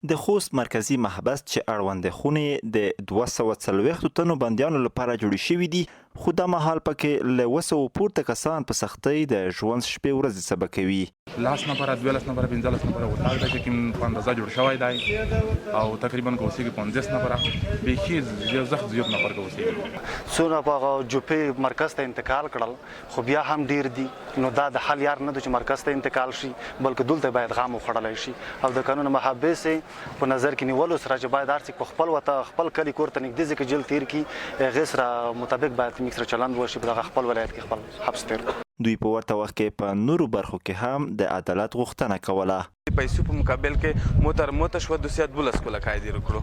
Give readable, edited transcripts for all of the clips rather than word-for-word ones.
د خوست مرکزي محبس چې اړوندې خونې یې د 240 تنو بندیانو لپاره جوړې شوې دي، خو دا مهال پکې له 700 پورته کسان په سختۍ د ژوند شپې ورځې سبا کوي. لس نفره، 12 نفره، 15 نفره اتاق دی چې کوم په اندازه جوړ شوی دی او تقریبا که اوسېږي 50 نفره، بیخي زیات زیات نفر که اوسېږي. څونه په هغه جوپې مرکز ته انتقال کړل خو بیا هم ډیر دي، نو دا د حل یار نه ده چې مرکز ته انتقال شي، بلکې دلته باید غام وخوړلی شي او د قانون محابس په نظر کې نیولو سره چې باید هر څوک په خپل وطن، خپل کلي، کور ته نږدې ځای کې جیل تیر کړي، هغې سره مطابق باید موږ سره چلند وشي، په دغه خپل ولایت کې خپل حبس تیر کړو. دوی په ورته وخت کې په نورو برخو کې هم د عدالت غوښتنه کوله. د پیسو په مقابل کې مو تر موته شوه دوسیه 12 کوله قاعدې وکړو،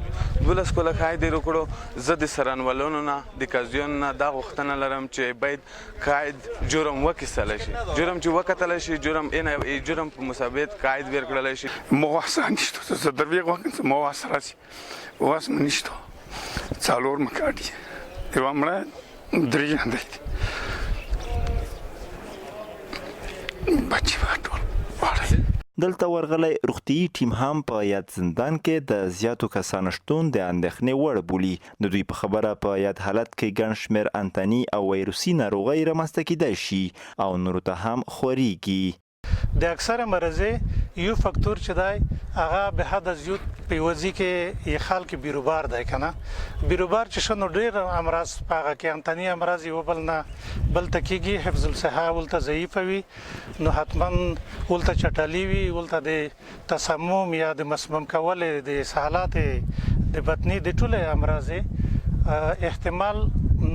12 کوله قاعدې وکړو. زه د سرانوالونو نه، د قاضیانو نه دا غوښتنه لرم چې باید قاعد جرم وکیستل شي، جرم چې وکتل شي، جرم ان جرم په مثبت قاعد ورکړل شي. مو واسه نشته، زه درویغ وکړم، مو واسه راسي، واسه مو نشته. څلور مکاډي یوه مړه، درې ژوندی دي، بچي به ټول واړه. دلته ورغلی روغتیايي ټیم هم په یاد زندان کې د زیاتو کسانو شتون د اندېښنې وړ بولي. د دوی په خبره په یاد حالت کې ګڼ شمېر انتاني او ویروسي ناروغۍ رامنځته کېدای شي او نورو ته هم خورېږي. د اکثره مرضې يو فکتور چې دی هغه به حد زیوت په یو ځای کې یې خال کې بیروبار دی کنه، بیروبار چې شنو ډیر امراض په هغه کې انتاني امراض یو بل نه بل ته کیږي. حفظ الصحه ولته ضعیفه وي، نو حتما ولته چټلی وي، ولته د تسمم یا د مسموم کولې د اسهالات د بطني د ټوله امراض احتمال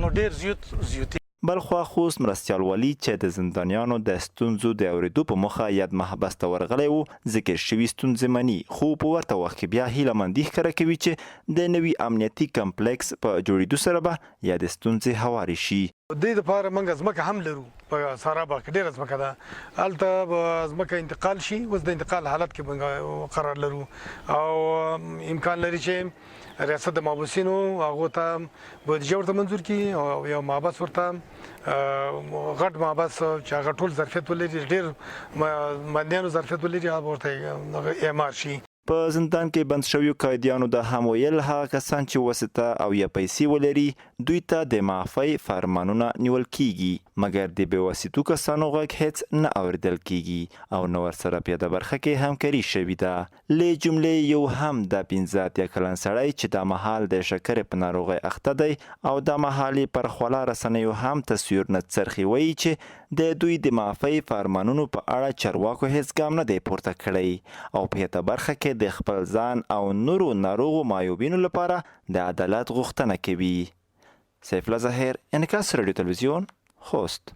نو ډیر زیوت زیوتی. بلخوا خوست مرستیال والي چې د زندانیانو د ستونزو د اورېدو په موخه یاد محبس ته ورغلی و، ذکر شوي ستونزې مني، خو په ورته وخت کې بیا هیله مندي ښکاره کوي چې د نوي امنیتي کمپلیکس په جوړېدو سره به یادې ستونزې هوارې شي. دې لپاره موږ ځمکه هم لرو، په سارا باغ کې ډېره ځمکه ده، هلته به ځمکه انتقال شي. اوس د انتقال حالت کې موږ قرار لرو او امکان لري چې ریاست د محبوسینو هغو ته بودیجه ورته منظور کړي او یو محبس ورته، غټ محبس چې هغه ټول ظرفیت ولري، ډېر بندیانو ظرفیت ولري، هغه ورته اعمار شي. په زندان کې بند شویو قیدیانو دا هم ویل، هغه کسان چې واسطه او یا پیسې ولري دوی ته د معافۍ فرمانونه نیول کیږي، مګر د بې واسطو کسانو غږ هېڅ نه اورېدل کیږي او نه ورسره په یاده برخه کې همکاري شوې ده. له جملې یو هم دا 85 کلن سړی چې دا مهال د شکرې په ناروغۍ اخته دی او دا مهال یې پر خواله رسنیو هم تصویرونه څرخي، وایي چې د دوی د معافۍ فرمانونو په اړه چارواکو هېڅ ګام نه دی پورته کړی او په یاده برخه کې د خپل ځان او نورو ناروغو معیوبینو لپاره د عدالت غوښتنه کوي. سیف الله ظاهر، انعکاس راډیو تلویزیون، خوست.